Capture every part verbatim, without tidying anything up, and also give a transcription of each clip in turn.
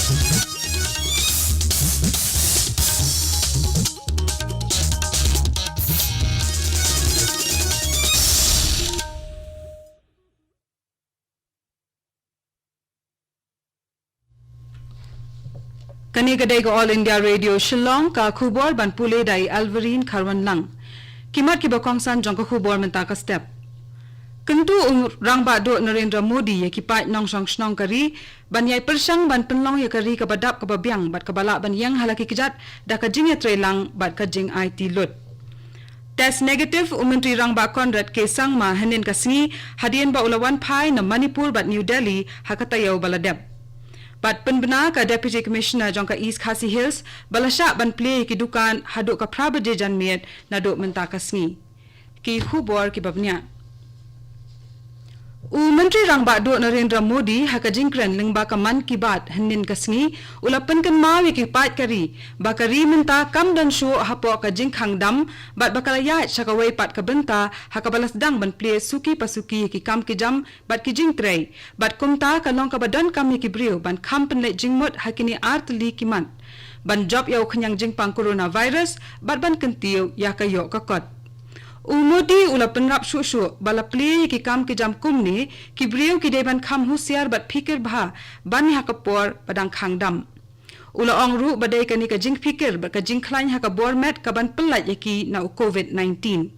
Kane ka dei ka All India Radio Shillong, ka khubor ban pule da i Alverine Kharwanlang. Ki mat kiba kongsan jong ka khubor mynta ka step. Kyntu u Rangbah Duh Narendra Modi ïa ki paid nongshong shnong ka ri ban ïai pyrshang ban pynlong ïa ka ri kaba dap kaba biang bad kaba lah ban ïeng ha la ki kjat da ka jingïatreilang bad ka jingaiti lut. Test negative u Myntri Rangbah Conrad K Sangma hynnin ka sngi hadien ba u la wan phai na Manipur bad New Delhi ha ka taïew ba la dep. Bad pynbna ka Deputy Commissioner jong ka East Khasi Hills ba la shah ban plie ïa ki dukan haduh ka phra baje janmiet naduh mynta ka sngi. Ki khubor kiba bniah. U Myntri Rangbah Duh Narendra Modi ha ka jingkren lyngba ka Mann Ki Baat hynnin ka sngi u la pynkynmaw ïa ki paid ka ri ba ka ri mynta kam don shuh hapoh ka jingkhang dam bad ba ka la ïaid sha kawei pat ka bynta ha kaba la sdang ban plie suki pasuki ïa ki kam ki jam bad ki jingtrei, bad kumta ka long kaba donkam ïa ki briew ban kham pynleit jingmut ha kine ar tylli ki mat ban jop ïa u khñiang jingpang coronavirus bad ban kyntiew ïa ka ïoh ka kot. U Modi u la pynrap shuh shuh ba la plie ïa ki kam ki jam kumne, ki briew ki dei ban kham husiar bad phikir bha ban ïa ka por ba dang khang dam. U la ong ruh ba dei kane ka jingphikir bad ka jingkhlaiñ ha ka bor met ka ban pyllait ïa ki na u COVID nineteen.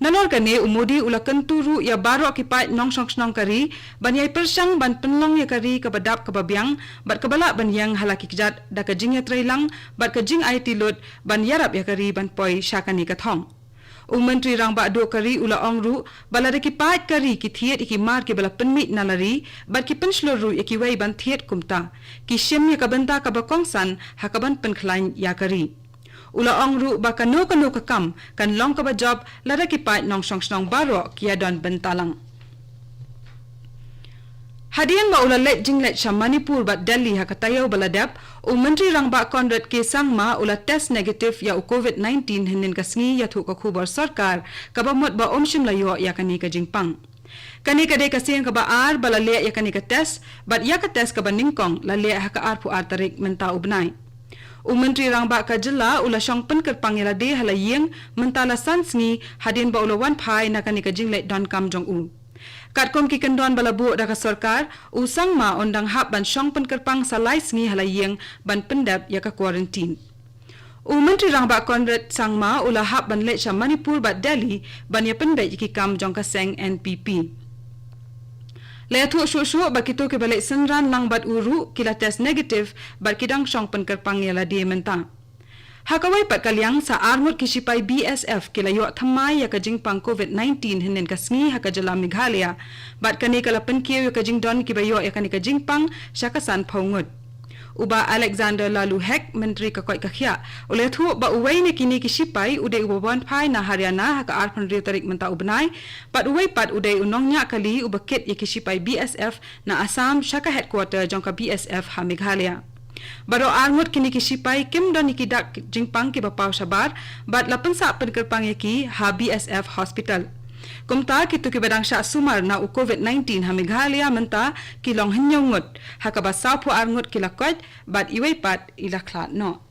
Nalor kane u Modi u la kyntu ruh ïa baroh ki paid nongshong shnong ka ri ban ïai pyrshang ban pynlong ïa ka ri kaba dap kaba biang bad kaba lah ban ïeng ha la ki kjat da ka jingïatreilang bad ka jingaiti lut ban ïarap ïa ka ri ban poi sha kane ka thong. U Myntri Rangbah Duh ka ri u la ong ruh ba lada ki paid ka ri ki thied ïa ki mar kiba la pynmih na la ri bad ki pynshlur ruh ïa kiwei ban thied kumta, ki shim ïa ka bynta kaba kongsan ha ka ban pynkhlaiñ ïa ka ri. U la ong ruh ba kano kano ka kam kan long kaba jop lada ki paid nongshong shnong baroh ki ïa don bynta lang. Hadien ba u la leit jingleit sha Manipur bad Delhi ha ka taïew ba la dep, u Myntri Rangbah Conrad K Sangma u la test negative ïa u COVID nineteen hynnin ka sngi ïathuh ka khubor sorkar kaba mut ba um shym la ïoh ïa kane ka jingpang. Kane ka dei ka sien kaba ar ba la leh ïa kane ka test bad ïa ka test kaba nyngkong la leh ha ka arphew ar tarik mynta u bnai. U Myntri Rangbah ka jylla u la shong pynkyrpang ïa lade ha la ïing mynta la san sngi hadien ba u la wan phai na kane ka jingleit donkam jong u. Katkum ki kyndon ba la buh da ka sorkar, u Sangma un dang hap ban shong pynkyrpang sa lai sngi ha la ïing ban pyndep ïa ka quarantine. U Myntri Rangbah Conrad Sangma u la hap ban leit sha Manipur bad Delhi ban ïa pynbeit ïa ki kam jong ka seng N P P. La ïathuh shuh shuh ba kito kiba leit synran lang bad u ruh ki la test negative bad ki dang shong pynkyrpang ïa lade mynta. Ha kawei pat ka liang, sa ar ngut ki shipai B S F ki la ïoh thymmai ïa ka jingpang COVID nineteen hynnin ka sngi ha ka jylla Meghalaya. Bad kane ka la pynkiew ïa ka jingdon kiba ïoh ïa kane ka jingpang sha ka sanphew ngut. U Bah Alexander Laloo Hek, Myntri ka koit ka khiah, u la ïathuh ba uwei na kine ki shipai u dei uba wan phai na Haryana ha ka arphew hynriew tarik mynta u bnai, bad uwei pat u dei u nongñiah kali uba kit ïa ki shipai B S F na Assam sha ka headquarter jong ka B S F ha Meghalaya. Baroh ar ngut kine ki shipai kim don ïa ki dak jingpang kiba paw shabar bad la pynsah pynkyrpang ïa ki ha B S F hospital. Kumta kito kiba dang shah sumar na u COVID nineteen ha Meghalaya mynta ki long hynñiew ngut, ha kaba sawphew ar ngut ki la koit bad iwei pat i la khlad noh.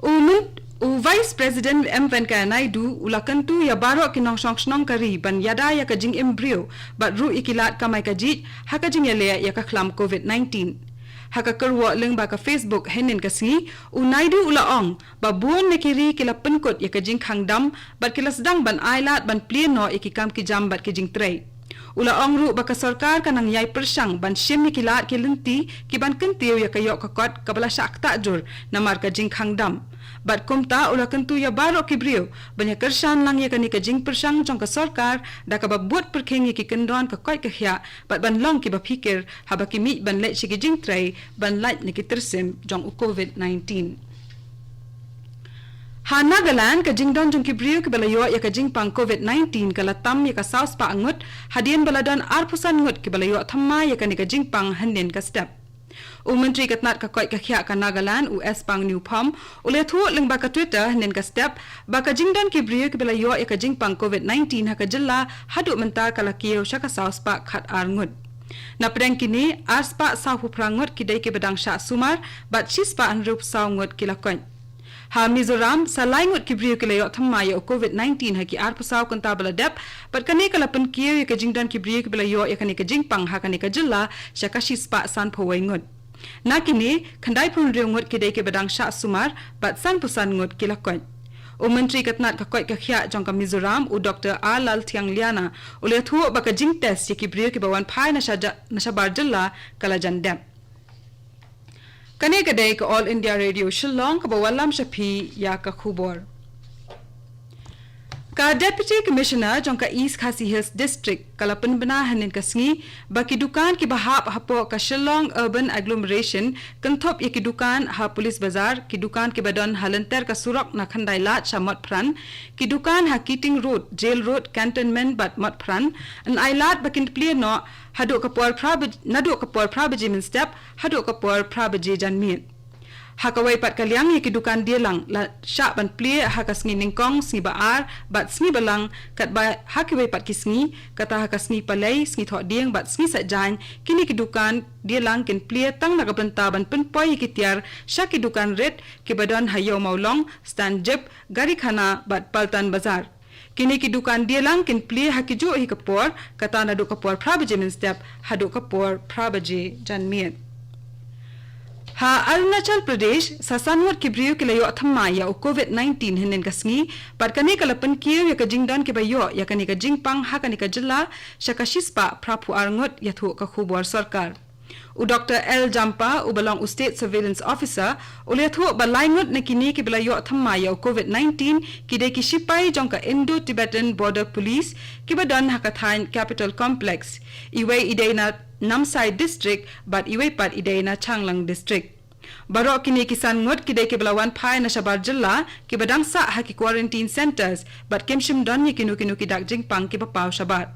U Myn-, u Vice President M Venkaiah Naidu u la kyntu ïa baroh ki nongshong shnong ka ri ban ïada ïa ka jingim briew bad ruh ïa ki lad kamai kajih ha ka jingïaleh ïa ka khlam COVID nineteen. Ha ka kyrwoh lyngba ka Facebook hynnin ka sngi, u Naidu u la ong ba bun na ki ri ki la pynkut ïa ka jingkhang dam bad ki la sdang ban ailad ban plie noh ïa ki kam ki jam bad ki jingtrei. U la ong ruh ba ka sorkar ka nang ïai pyrshang ban shim ïa ki lad ki lynti ki ban kyntiew ïa ka ïoh ka kot kaba la shah ktah jur namar ka jingkhang dam. Bad kumta u la kyntu ïa baroh ki briew ban ïa kyrshan lang ïa kane ka jingpyrshang jong ka sorkar da kaba bud pyrkhing ïa ki kyndon ka koit ka khiah bad ban long kiba phikir haba ki mih ban leit sha ki jingtrei ban lait na ki tyrsim jong u COVID nineteen. Ha Nagaland, ka jingdon jong ki briew kiba la ïoh ïa ka jingpang COVID nineteen ka la tam ïa ka saw spah ngut, hadien ba la don arphew san ngut kiba la ïoh thymmai ïa kane ka jingpang hynnin ka step. U Myntri ka tnat ka koit ka khiah ka Nagaland, u S Pang Newpham, u la ïathuh lyngba ka Twitter hynnin ka step ba ka jingdon ki briew kiba la ïoh ïa ka jingpang COVID nineteen ha ka jylla haduh mynta ka la kiew sha ka saw spah khat ar ngut. Na pdeng kine, ar spah saw phew phra ngut ki dei kiba dang shah sumar, bad shi spah hynriew phew saw ngut ki la koit. Ha Mizoram, sa lai ngut ki briew ki la ïoh thymmai ïa u covid nineteen ha ki ar phew saw kynta ba la dep, bad kane ka la pynkiew ïa ka jingdon ki briew kiba la ïoh ïa kane ka jingpang ha kane ka jylla, sha ka shi spah san phew wei ngut. Na kine, khyndai phew hynriew ngut ki dei kiba dang shah sumar, bad san phew san ngut ki la koit. U Myntri ka tnat ka koit ka khiah jong ka Mizoram, u Doktor R Lalthiangliana, u la ïathuh ba ka jingtest ïa ki briew kiba wan phai na sha ja-, na shabar jylla ka la jan dep. Kane ka dei ka All India Radio Shillong kaba wallam sha phi ïa ka khubor. Ka Deputy Commissioner jong ka East Khasi Hills District ka la pynbna hynnin ka sngi ba ki dukan kiba hap hapoh ka Shillong Urban Agglomeration, kynthup ïa ki dukan ha Police Bazar, ki dukan kiba don ha lynter ka surok na Khyndai Lad sha Motphran, ki dukan ha Keating Road, Jail Road, Cantonment bad Motphran, yn ailad ba kin plie noh haduh ka por phra baj-, naduh ka por phra baje mynstep haduh ka por phra baje janmiet. Ha kawei pat ka liang, ïa ki dukan dialang la shah ban plie ha ka sngi nyngkong, sngi ba ar bad sngi balang, katba ha kiwei pat ki sngi, kata ha ka sngi Palei, sngi Thohdieng bad sngi Saitjaiñ, kine ki dukan dialang kin plie tang na ka bynta ban pynpoi ïa ki tiar sha ki dukan rit kiba don ha Ïew Mawlong, Stand Jeep, Garikhana bad Paltan Bazar. Kine ki dukan dialang kin plie ha kijuh hi ka por, kata naduh ka por phra baje mynstep haduh ka por phra baje janmiet. Ha Arunachal Pradesh, sa san ngut ki briew ki la ïoh thymmai ïa u covid nineteen hynnin ka sngi, bad kane ka la pynkiew ïa ka jingdon kiba ïoh ïa kane ka jingpang ha kane ka jylla, sha ka shi spah phra phew ar ngut, ïathuh ka khubor sorkar. U Doktor L Jampa, uba long u State Surveillance Officer, u la ïathuh ba lai ngut na kine kiba la ïoh thymmai ïa u covid nineteen ki dei ki shipai jong ka Indo-Tibetan Border Police, kiba don ha ka thaiñ Capitol Complex. Iwei i dei na Namsai District, bad iwei pat i dei na Changlang District. Baroh kine ki san ngut ki dei kiba la wan phai na shabar jylla, kiba dang sah ha ki quarantine centres, bad kim shym don ïa kino kino ki dak jingpang kiba paw shabar.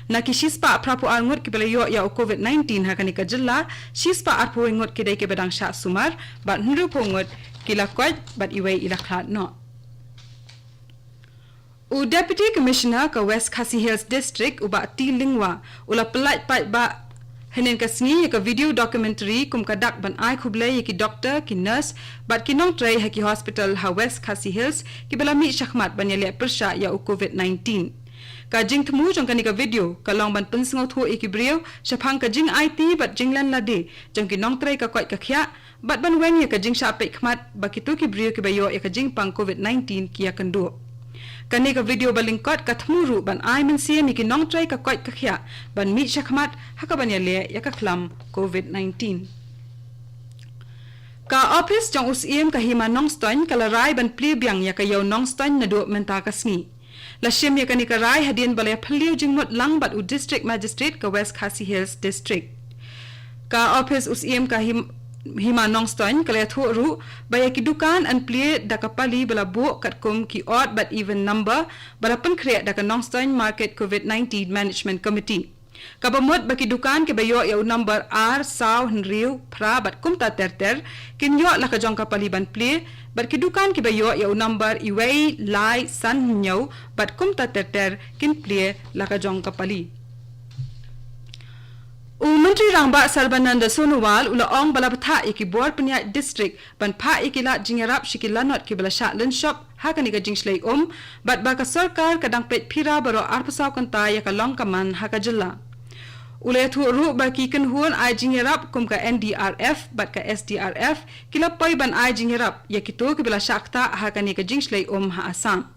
Na ki shi spah phra phew ar ngut kiba la ïoh ïa u covid nineteen ha kane ka jylla, shi spah ar phew wei ngut ki dei kiba dang shah sumar, bad hynriew phew ngut ki la koit, bad iwei i la khlad noh. U Deputy Commissioner ka West Khasi Hills District, u Bah T Lyngwa, u la pyllait paidbah hynnin ka sngi ïa ka video documentary kum ka dak ban ai khublei ïa ki doktor, ki nurse bad ki nongtrei ha ki hospital ha West Khasi Hills kiba la mih shakhmat ban ïaleh pyrshah ïa u covid nineteen. Ka jingthmu jong kane ka video ka long ban pynsngewthuh ïa ki briew shaphang ka jingaiti bad jinglen lade jong ki nongtrei ka koit ka khiah, bad ban weng ïa ka jingshah peit khmat ba kito ki briew kiba ïoh ïa ka jingpang covid nineteen ki ïakynduh. Kane ka video ba lyngkot ka thmu ruh ban ai mynsiem ïa ki nongtrei ka koit ka khiah ban mih shakhmat ha kaban ïaleh ïa ka khlam covid nineteen. Ka ophis jong u Syiem ka Hima Nongstoiñ ka la rai ban plie biang ïa ka Ïew Nongstoiñ naduh mynta ka sngi. La shim ïa kane ka rai hadien ba la ïaphylliew jingmut lang bad u District Magistrate ka West Khasi Hills District. Ka ophis u Syiem ka Him-, Hima Nongstoiñ ka la ïathuh ruh ba ïa ki dukan yn plie da ka pali ba la buh katkum ki odd bad even number ba la pynkhreh da ka Nongstoiñ Market covid nineteen Management Committee. Kaba mut ba ki dukan kiba ïoh ïa u number ar, saw, hynriew, phra bad kumta ter ter kin ïoh la ka jong ka pali ban plie, bad ki dukan kiba ïoh ïa u number iwei, lai, san, hynñiew bad kumta ter ter kin plie la ka jong ka pali. U Myntri Rangbah Sarbananda Sonowal u la ong ba la bthah ïa ki bor pynïaid district ban phah ïa ki lad jingïarap sha ki lanot kiba la shah lynshop ha kane ka jingshlei um, bad ba ka sorkar ka dang peit phira baroh arphew saw kynta ïa ka long ka man ha ka jylla. U la ïathuh ruh ba ki kynhun ai jingïarap kum ka N D R F bad ka S D R F ki la poi ban ai jingïarap ïa kito kiba la shah ktah ha kane ka jingshlei um ha Assam.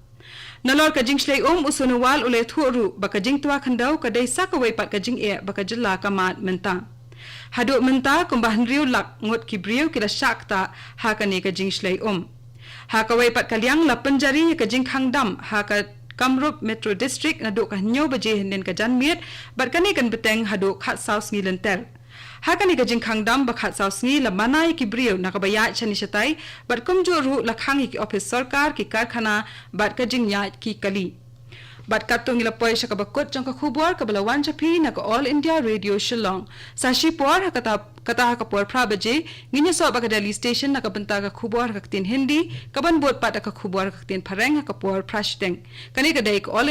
Nalor ka jingshlei um, u Sonowal u la ïathuh ruh ba ka jingtwa khyndew ka dei sa kawei pat ka jingeh ba ka jylla ka mad mynta. Haduh mynta kumba hynriew lak ngut ki briew ki la shah ktah ha kane ka jingshlei um. Ha kawei pat ka liang, la pynjari ïa ka jingkhang dam ha ka Kamrup Metro District naduh ka hynñiew baje hynnin ka janmiet, bad kane kan bteng haduh khatsaw sngi lynter. Ha kane ka jingkhang dam ba khatsaw sngi, la mana ïa ki briew na kaba ïaid shane shatai, bad kumjuh ruh la khang ïa ki ophis sorkar, ki karkhana bad ka jingïaid ki kali. Bad katto ngi la poi sha kaba kut jong ka khubor kaba la wan sha phi na ka All India Radio Shillong. Sa shipor ha kata, kata ha ka por phra baje, ngin ïasoh bad ka Delhi Station na ka bynta ka khubor ha ka ktien Hindi, kaban bud pat da ka khubor ha ka ktien Phareng ha ka por phra shiteng. Kane ka dei ka All